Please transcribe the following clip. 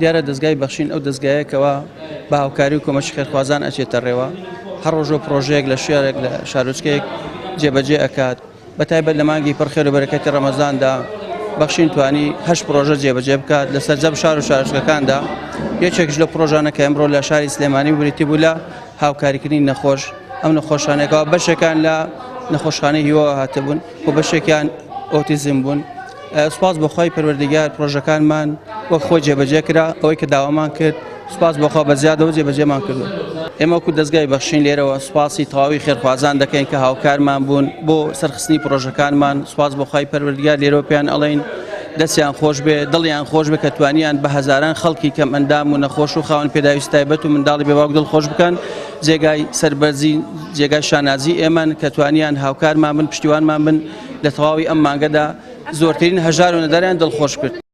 دیارە دەزگای بەخشین ئەو دەزگایە کەوا بە هاوکاری و کۆمەکی خێرخوازان ئەچێتە ڕێوە، هەر ڕۆژە و پڕۆژەیەک لە شارێک لە شارۆچکەیەک جێبەجێ ئەکات، بە تایبەت لە مانگی پڕ خێر و بەرەکەتی ڕەمەزاندا بەخشین توانی هەشت پڕۆژە جێبەجێ بکات لە سەرجەم شار و شارۆچکەکاندا، یەکێکش لەو پڕۆژانە کە ئەمڕۆ لە شاری سلێمانی بریتی بوو لە هاوکاریکردنی نەخۆش، ئەم نەخۆشانێکەوە بەشێکان لە نەخۆشخانەی هیواوە هاتبوون و بەشێکیان ئۆتیزم بوون. سوپاس بۆ خوای پەروەردگار پرۆژەکانمان وەک خۆی جێبەجێ کرا ئەوەی کە داوامان کرد سوپاس بۆ خوا بە زیادەوە جێبەجێمان کردو. ئێمە وەکو دەزگای بەخشین لێرەوە سوپاسی تەواوی خێرخوازان دەکەین کە هاوکارمان بوون بۆ سەرخستنی پرۆژەکانمان سوپاس بۆ خوای پەروەردگار لێرەوە پێیان ئەڵێین دەستیان خۆش بێ دڵیان خۆش بێ کە توانیان بە هەزاران خەڵکی کەم ئەندام و نەخۆش و خاوەن پێداویستی تایبەت و منداڵی بێباوک دڵخۆش بکەن جێگای سەربەرزی جێگای شانازی ئێمەن کە توانیان هاوکارمان بن پشتیوانمان بن لە تەواوی ئەم مانگەدا زۆرترین هەژار و نەداریان دڵخۆش کرد.